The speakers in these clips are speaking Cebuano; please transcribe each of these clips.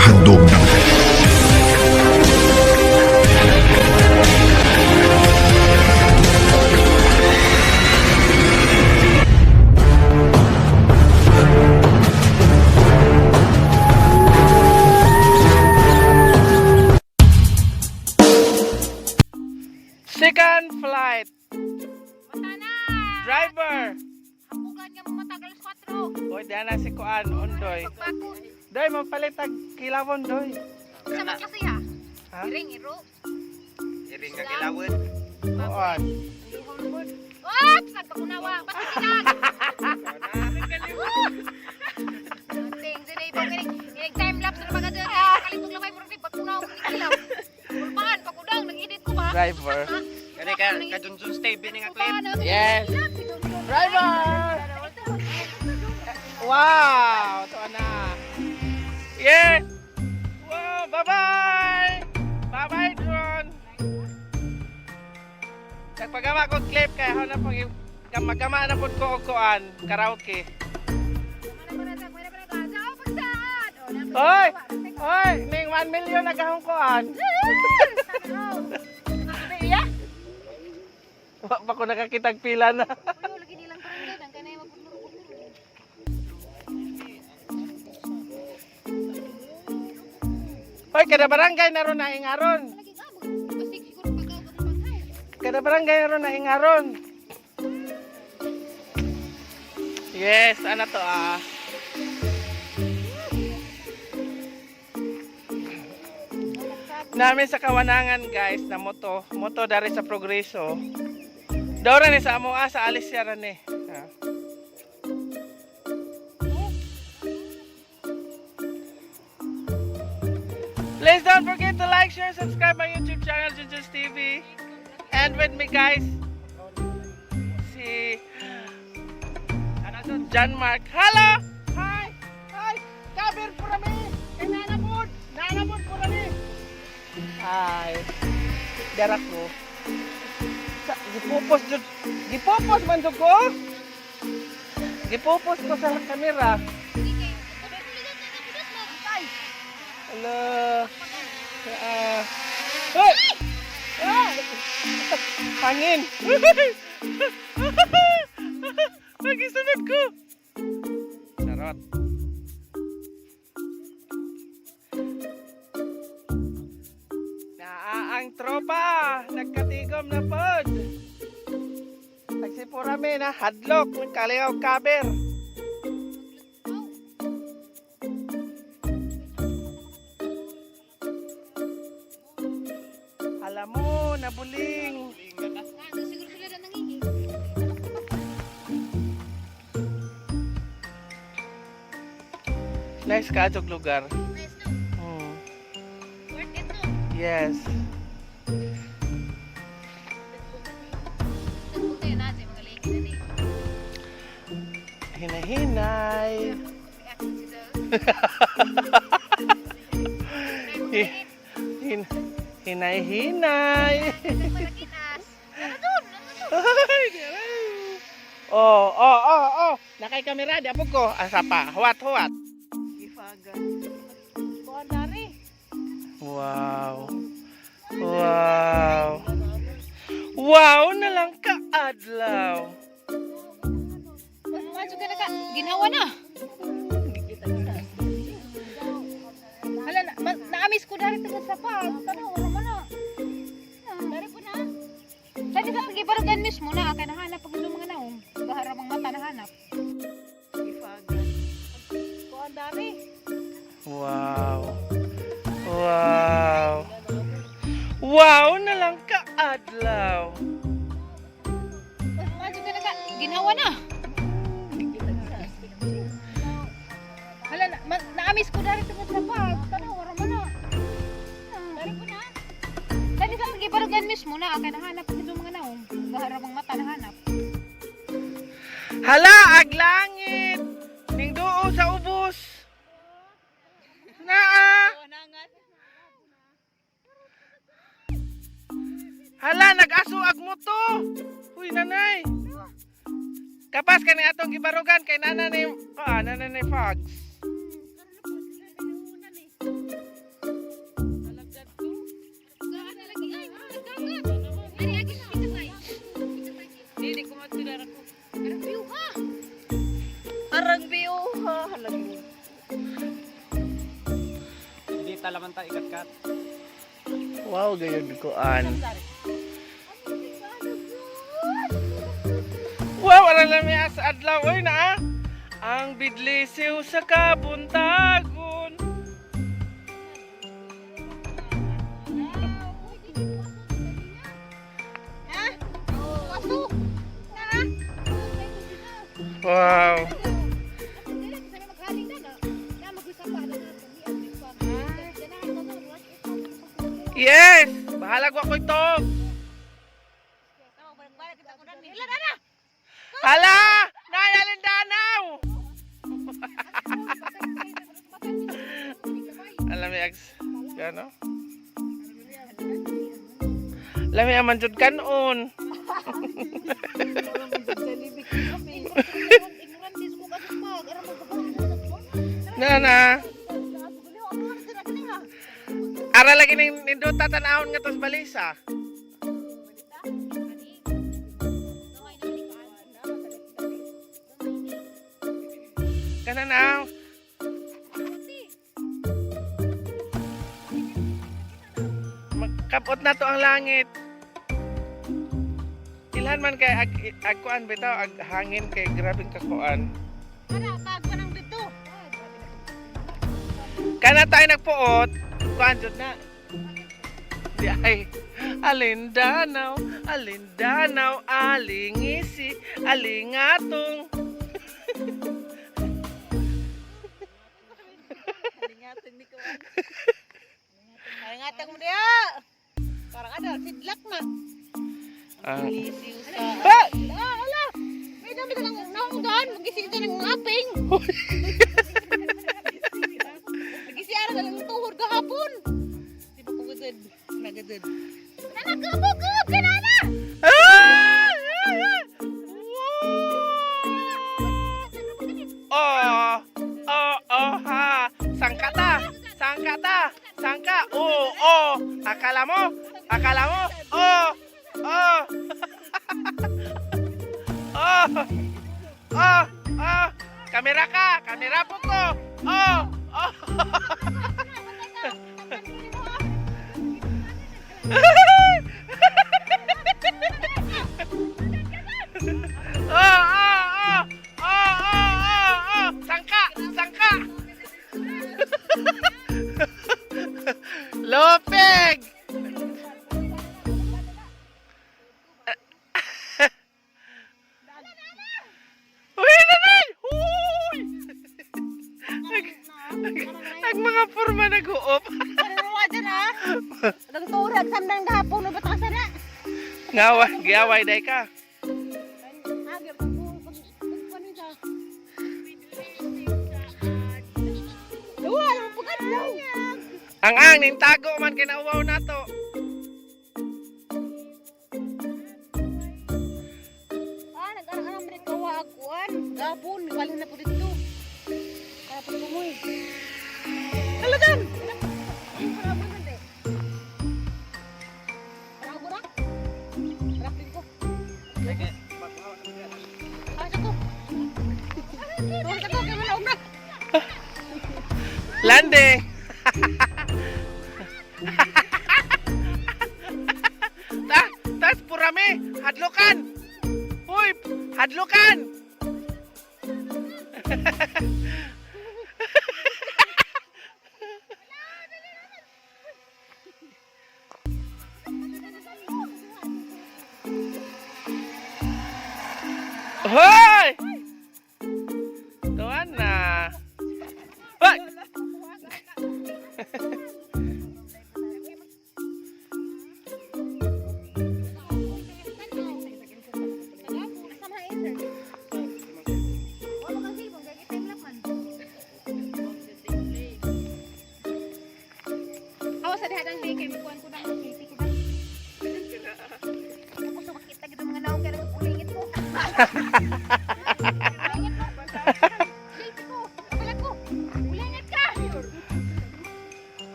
Nagpahandom ng Second flight. Mata na! Driver. Hapugan nga mo matagal sa 4. Oy, diyan na si Kuan, Ondoy. Pagbakon. Doy, mapalit tag kilawon, doy. Sa mga klase ha? Ha? Iring, iro. Iring ka kilawin. Kuan. Oops! Nagpakunawa. Basta kinag! Ting, sinay pa inig inig time lapse na baga dyan. Kalitong lamay mo rin pagkunaw ni kilaw. Kulpaan, pagkudang, nag-edit ko ba? Driver. Kani ka ka Junjun Steve ni nga clip. Yes. Driver! Wow! Ito na. Yes! Wow! Bye-bye! Bye-bye, drone! Nagpagawa ko clip kaya ako na pag magama na pud ko og kuan, karaoke. Hoy! Hoy! Ning 1 million nagahong kuan. Wa pa ko nakakitag pila na. Hoy, kada barangay na ron na ingaron. Kada barangay na ron na ingaron. Yes, ano to ah. Namin sa kawanangan guys na moto, moto dari sa Progreso. Daw ra ni sa amo ah, sa Alicia ra ni. Ah. Please don't forget to like, share, subscribe my YouTube channel, Junjun's TV. And with me, guys, si John Mark. Hello! Hi! Hi! Kabir purami! Kay nanabod! Nanabod purami! Hi! Darak ko. Sa, gipupos jud. Gipupos man jud ko. Gipupos ko sa kamera. Hello. Ah. Hoy! Ah! Hangin. Lagi sunod ko. Charot. Naa ang tropa, nagkatigom na pod. Nagsipurami na hadlok, kaliyaw kaber. Alam mo, nabuling. Siguro sila na nangihi. Nice ka og lugar. Nice no? Hmm. Worth it no? Yes. Nagpunta yun natin, mga lady na ni. Hinahinay. Reaction si Del. Hin hinay-hinay. Malakinas. Ano dun? Ano dun? Ay, di alam. Oh. Nakay kamera, di apog ko. Asa pa? Huwat, huwat. Wow. Wow. Wow na lang kaadlaw. Medyo ka naka, ginawa na. Hala, na, ma, naamis ko dari tungkol sa pa. Tanaw, wala mo na. Dari po na. Dati sa pagibarugan mismo na, kaya nahanap pag mga naong. Baharamang mata nahanap. Wow. Wow. Wow na lang kaadlaw. Medyo ka naka, ginawa na. Hala, na, ma, naamis ko dari tungkol sa pa. Tanaw, wala mo na. Dari po na. Dati sa pagibarugan mismo na, kaya nahanap pag mga naong. Baharamang mata nahanap. Hala, aglangit! Ning duo sa ubos. Naa! Hala, nag-aso ag moto. Uy, nanay. Kapas kani atong gibarugan kay nana ni ah, nana ni Fogs. Balita laman ta ikat-kat. Wow, gayon kuan. Wow, ara lami sa adlaw oy na. Ang bidlisiw sa kabuntagon. Ha? Waso. Na. Wow. Yes, bahalag wa ko ito. Hala, nayalin danaw. Alam mi ex, gano? Lami aman jud kanon. Na na. Ara lagi ning nindota tan-awon nga tos balisa. Kana na. Magkapot na to ang langit. Ilhan man kay ag, ag kuan bitaw ag hangin kay grabeng kakuan. Kana tayo nagpuot, kuan jud na. Di ay alindanaw, alindanaw, alingisi, alingatong. Alingatong mo diya. Parang ano, sidlak na. Ang Lisiw sa... Ah! Ah, ala! May dami ka ng naunggan. Magising ka ng ngaping. Nagisiara ka ng tuhod kahapon. Di ba kugadad? Nagadad. Nanagabog-gab ka na na! Ah! Oh, oh, oh, ha. Sangka ta, sangka ta, sangka. Oh, oh. Akala mo? Akala mo? Oh, oh. Oh, oh, oh. Kamera ka, kamera po ko. Oh, oh. Oh, oh, oh. Oh, oh, oh, oh. Sangka, sangka. Lopeg. Uy, nanay! Uy! Ang mga forma nag-uop. Ano nga dyan ah? Nang tuhod, samdang gahapon, ba't ka sana? Ngawa, giaway day ka. Agir, pag ano siya? Duwa, ano pagkat Ang ang ning tago man kinauwaw nato. Ah, nag-arang-arang man kawa akuan. Gapon, wala na po dito. Kaya po tumoy. Halagan! Landing. Ta, tas purami, hadlokan. Uy, hadlokan. Hoy! Tuwan na. Hoy! Awa sa diha ng kay mukuan ko nang city ko na. Ako sa makita gid mga naong kay nagpulingit ko. Pulingit ko. City ko. Wala ko. Pulingit ka.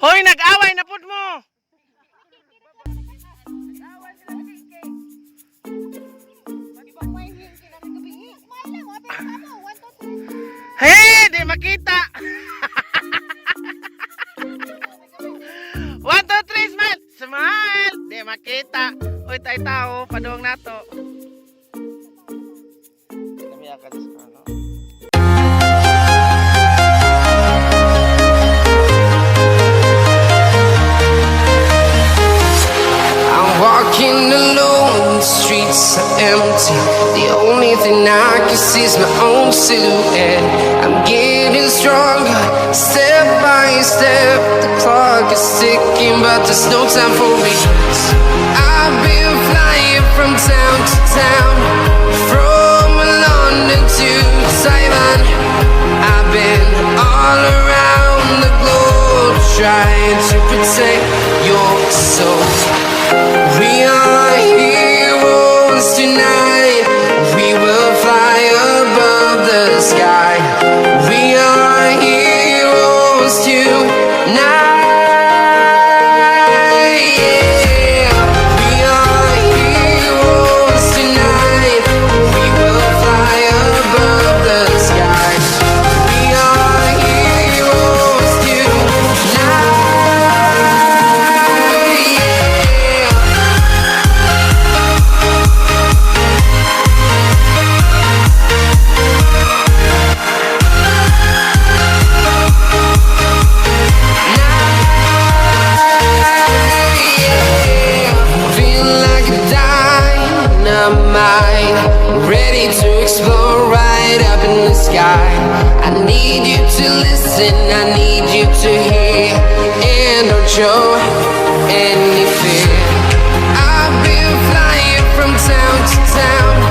Hoy, nag-away na pud mo. Smile lang, wa pero kamo. 1, 2, 3. Hey, di makita. 1, 2, 3, smile. Smile. Di makita. Uy, tay tao, padung nato. Kami ka ano. I'm walking alone, the streets are empty. The only thing I can see is my own silhouette. I'm getting stronger, step by step. The clock is ticking, but there's no time for me. I've been flying from town to town, from London to Taiwan. I've been all around the globe trying to protect your soul. We are heroes tonight. We will fly above the sky. We are heroes tonight. Yeah. We are heroes tonight. We will fly above the sky. We are heroes tonight. Yeah. Feel like a dynamite, ready to explode right up in the sky. I need you to listen, I need you to hear, and don't show any fear. I've been flying from town to town.